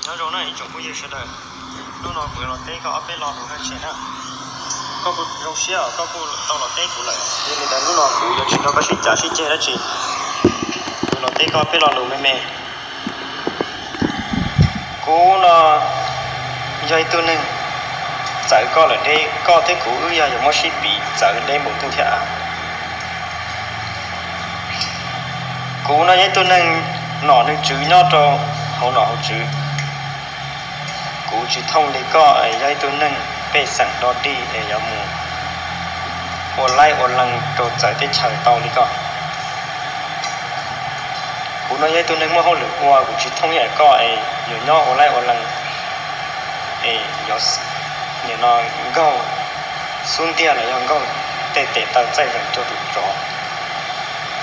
Nyob zoo na ib tsoom phooj ywg sawv daws, hnub no kuv yuav los teb koj ob peb lo lus na tsev na. Koj kuj zoo siab koj kuj tau los teb kuv lawm, yog li ntawd hnub no kuv yuav tsis nrog koj sib cav sib ceg dab tsi. Kuv los teb koj ob peb lo lus me me. Kuv no yog ib tug neeg txawv koj lawm deb, koj thiab kuv wb yog yuav muab sib piv txawv deb npaum twg thiab a. Kuv no yog ib tug neeg nom neeg tswv nyob rau hauv nom hauv tswv. Kuv tsis thooj li koj es yog ib tug neeg pej xeem do dig es yuav mus ua laib ua lees rau txawv teb chaws tau li koj. Kuv no yog ib tug neeg muaj hauj lwm ua, kuv tsis thooj ib yam koj es yuav nyob ua laib ua lees es yuav nim no nkaug xub ntiag los yog nkaug tej tes taw txaij zees rau tus tsov.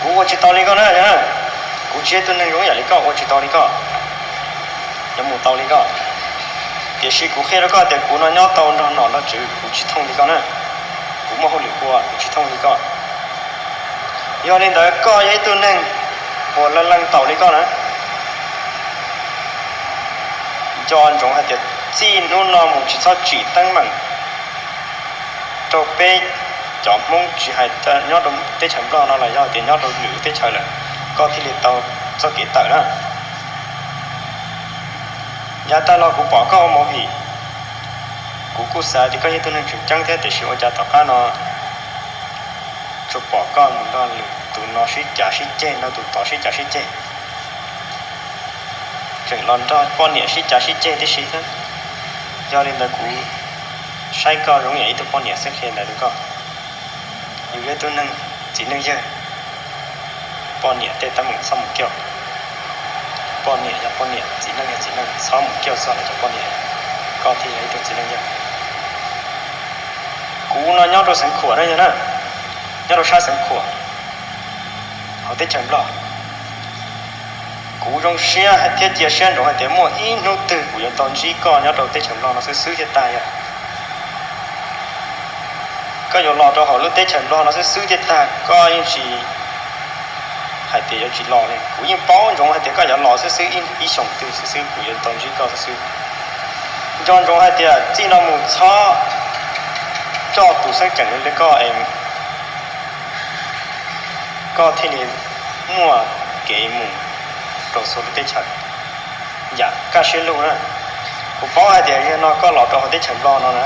Kuv ua tsis tau li koj na. Kuv tsis yog ib tug neeg zoo ib yam li koj, ua tsis tau li koj, yuav mus tau li koj. Tiam sis kuv qhia rau koj tias kuv no nyob tau nrog nom nrog tswv, kuv tsis thooj li koj na. Kuv muaj hauj lwm ua, kuv tsis thooj li koj. Yog li ntawd koj yog ib tug neeg uas leej leej taus li koj na, nco ntsoov hais tias txij hnub no mus tsis txhob tsim teeb meem rau peb cov Hmoob, tsis hais nyob rau teb chaws Nplog no los yog tias nyob rau lwm teb chaws lawm, koj thiaj li tau txoj kev tawm na. Yav tag los kuv pom koj ua movie, kuv kuj xav tias koj yog ib tug neeg tseem ceeb thiab, tiam sis ua cas tom qab no tsuas pom koj mus nrog lwm tus no sib cav sib ceg, nrog tus tod sib cav sib ceg, tseem los nrog poj niam sib cav sib ceg tib si thiab. Yog li ntawd kuv saib koj zoo yam ib tug poj niam xwb, qhia ntawd rau koj. Yus yog ib tug neeg txiv neej yawg, poj niam tej teeb meem txhob mus kiag. Poj niam yog poj niam, txiv neej yog txiv neej, txhob mus kiag txog lawv cov poj niam. Koj thiaj yog ib tug txiv neej yawg. Kuv no nyob rau Xeev Khuam na yog na, nyob rau sab Xeev Khuam hauv teb chaws Nplog. Kuv zoo siab thiab cia siab ntsoov hais tias muaj ib hnub twg kuv yuav tau ntsib koj nyob rau teb chaws Nplog no xwb xwb thiaj tag yog. Koj yuav los rau hauv lub teb chaws Nplog no xwb xwb thiaj tag, koj yeej tsis hais tias yuav tsis los li. Kuv yeej paub ntsoov hais tias koj yuav los xwb xwb, ib xyoos twg xwb xwb kuv yuav tau ntsib koj xwb xwb. Nco ntsoov hais tias txij no mus txhob coj tus xeeb ceem li koj es koj thiaj li muaj kev mus rau txhua lub teb chaws yam kaj siab lug na. Kuv paub hais tias yog no koj los rau hauv teb chaws Nplog no na,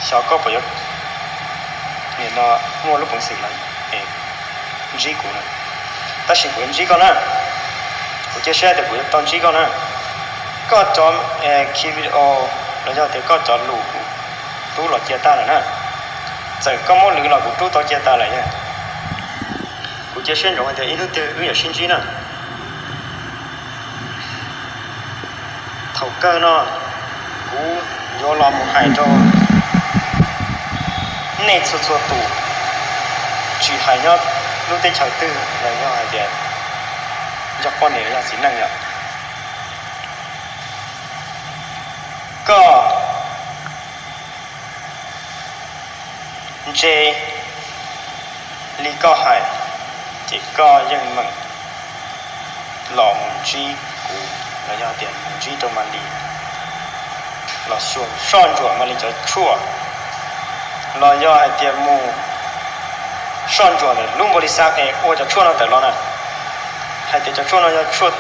xyov koj puas yuav muaj lub peev xwm los ntsib kuv na, tab sis kuv yuav ntsib koj na. Kuv cia siab tias kuv yuav tau ntsib koj na. Koj cov khi video los yog tias koj cov lus kuv rub los cia tag lawm na. Txawm koj muab lwv los kuv rub tau cia tag lawm. Kuv cia siab ntsoov hais tias ib hnub twg wb yuav sib ntsib na. Thaum kawg no kuv yuav los mus hais rau nej txhua txhua tus, tsis hais nyob lub teb chaws twg los yog hais tias yog poj niam yog txiv neej yom. Koj ntse li koj hais, ces koj yeej meem los mus ntsib kuv los yog tias mus ntsib rau Malis, los xyuas soj ntsuam Malis cov tshuaj, los yog hais tias mus soj ntsuam ntawm lub npaum li xav es ua cov tshuaj no tawm los na, hais tias cov tshuaj no yog tshuaj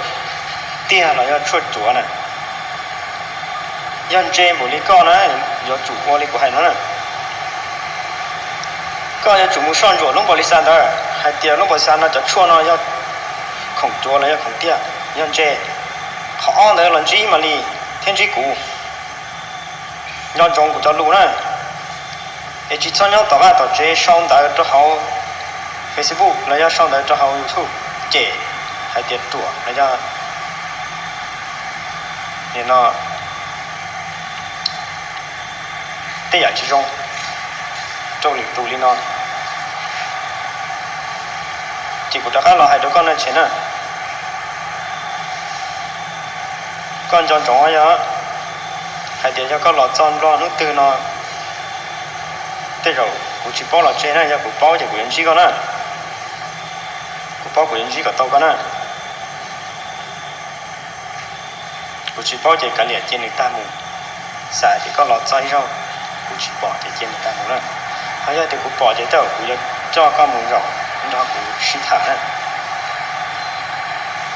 tiag los yog tshuaj cuav na. Yog ntse npaum li koj na, yuav tsum ua li kuv hais no na. Koj yuav tsum mus soj ntsuam lub npaum li xav ntawd hais tias lub npaum li xav no cov tshuaj no yog khoom cuav los yog khoom tiag. Yog ntse, qhov ob ntawd los ntsib Malis thiab ntsib kuv, nco ntsoov kuv cov lus na. Es tsis txhob nyob tom vaj tom tsev sau ntawv rau hauv Facebook los yog sau ntawv rau hauv YouTube cem hais tias ruam los yog nim no tej yam tsis zoo rau lwm tus li no. Ces kuv rov qab los hais rau koj na Tshev na, koj nco ntsoov yog hais tias yog koj los txog Nplog hnub twg no, tej zaum kuv tsis paub los tseg na, yog kuv paub ces kuv yuav ntsib koj na. Kuv paub kuv yuav ntsib kom tau koj na. Kuv tsis paub ces kav liam cia nws tag mus. Xav tias koj los txog ib zaug kuv tsis pom ces cia nws tag mus na. Ho yog tias kuv pom ces tej zaum kuv yuav coj koj mus zaum nrog kuv sib tham na.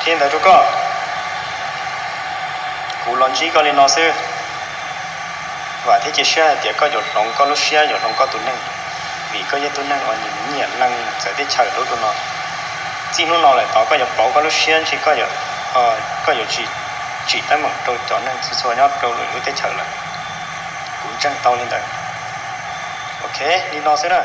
Qhia ntawd rau koj, kuv los ntsib koj li no xwb. Vam thiab cia siab hais tias koj yuav hloov koj lub siab, yuav hloov koj tus neeg, vim koj yog tus neeg uas nyiam leej txawv teb chaws lub no. Txij hnub no lawm tod koj yuav pauv koj lub siab ntshe koj yuav tsis tsim teeb meem rau cov neeg txhua txhua nyob rau lwm lub teb chaws lawm. Kuv ntseeg tau li ntawd. Ok, li no xwb na.